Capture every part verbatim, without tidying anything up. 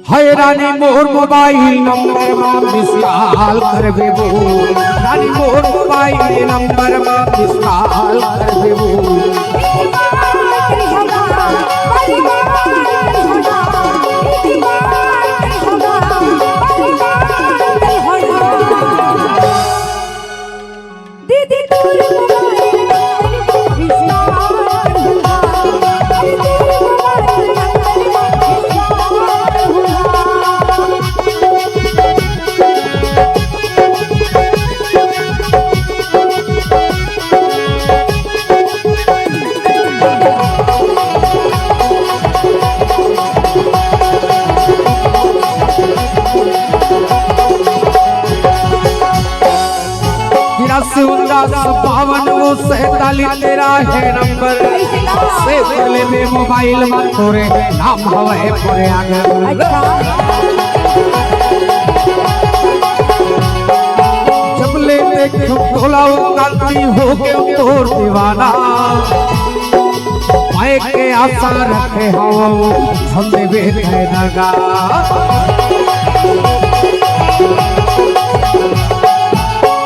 हे रानी मोर mobile number मा मिस call कर देबो। रानी मोर मोबाइल नंबर मा मिस कॉल कर देबो। दीदी तोर मोबाइल नंबर विशाल हुआ। अरे तोर मोबाइल नंबर विशाल हुआ। तिरासी उनचास बावन वो सैतालीस तेरा है नंबर। सेव कर लेबे मोबाइल मा तोरे नाम हवे मोरे आंगन। अच्छा। जब ले देखो तोला वो कांति हो गयो तोर दीवाना। पाए के आशा रखे हो हम देबे तै दगा।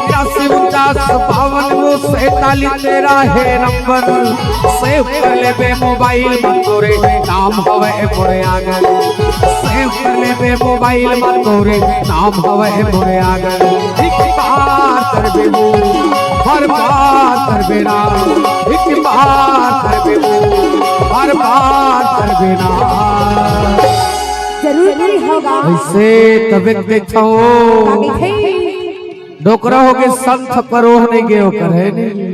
तिरासी उनचास बावन वो सैतालीस तेरा है नंबर। सेव कर लेबे मोबाइल मा तोरे नाम हवे मोरे आंगन। सेव कर लेबे मोबाइल मा तोरे नाम हवे मोरे आंगन। एक बार कर देबो, हर बार कर देना। एक बार कर देबो, हर बार कर देना। जरूर नहीं होगा। ऐसे तबे देखो। आगे थे। डोकरा हो के संत परोह नहीं गयो करे नहीं।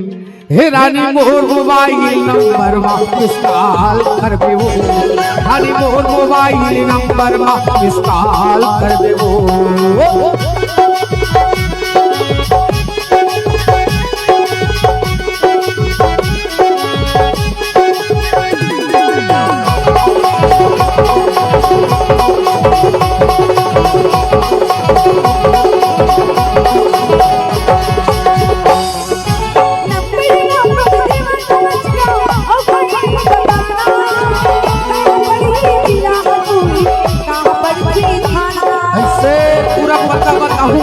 हे रानी मोर मोबाइल नंबर मा मिस कॉल कर देबो। रानी मोर मोबाइल नंबर मा मिस कॉल कर देबो। ऐसे पूरा पता बताऊं।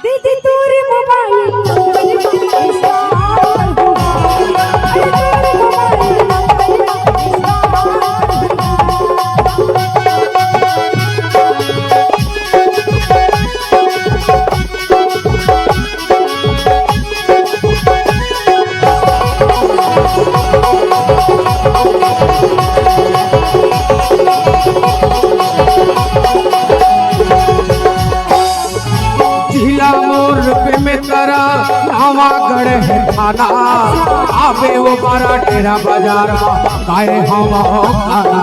दीदी तोरे मोबाइल नंबर मा मिस कॉल हुआ। अरे तोरे मोबाइल नंबर मा मिस कॉल हुआ। जिला मोर बेमेतरा, नवागढ़ है थाना। आबे वो बारा डेरा बाजार मा, काय हवा खाना।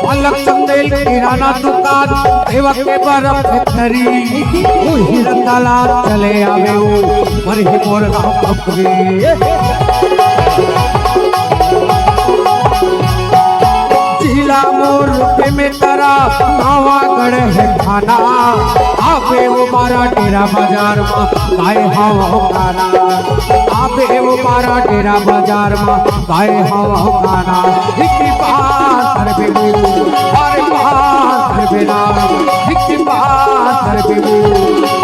पलक चंदेल किराना दुकान, देवा के बर्फ फैक्ट्री, उही रंगाला चले आवे वो, पर ही मोर गाँव पकड़ी। जिला मोर बेमेतरा, नवागढ़ है थाना। आबे वो बारा डेरा बाजार मा, काय हवा खाना। आबे वो बारा डेरा बाजार मा, काय हवा खाना। एक बार कर देबो, हर बार कर देना। एक बार कर देबो,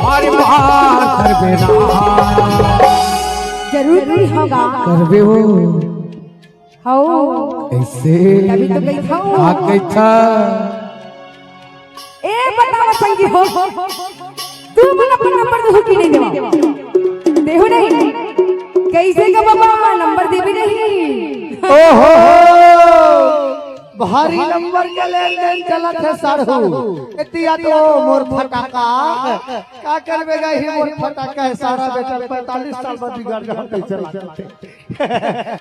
हर बार कर देना। जरूर नहीं होगा। कर देबो। हौ। कैसे? तभी तो गई था। आ गई था। ए, बतावा संगी हो, तू मन अपन नंबर देहू कि नहीं देवा? देहू नहीं? कैसे का बाबा, नंबर देबे नहीं? ओहो, भारी नंबर के लेन देन चलत है साढ़ू। एतिया तो मोर फटाका, का करबे गा ही मोर फटाका है साढ़ा बेटा, पैंतालीस साल बाद बिगड़ जा, हम कैसे लागत है।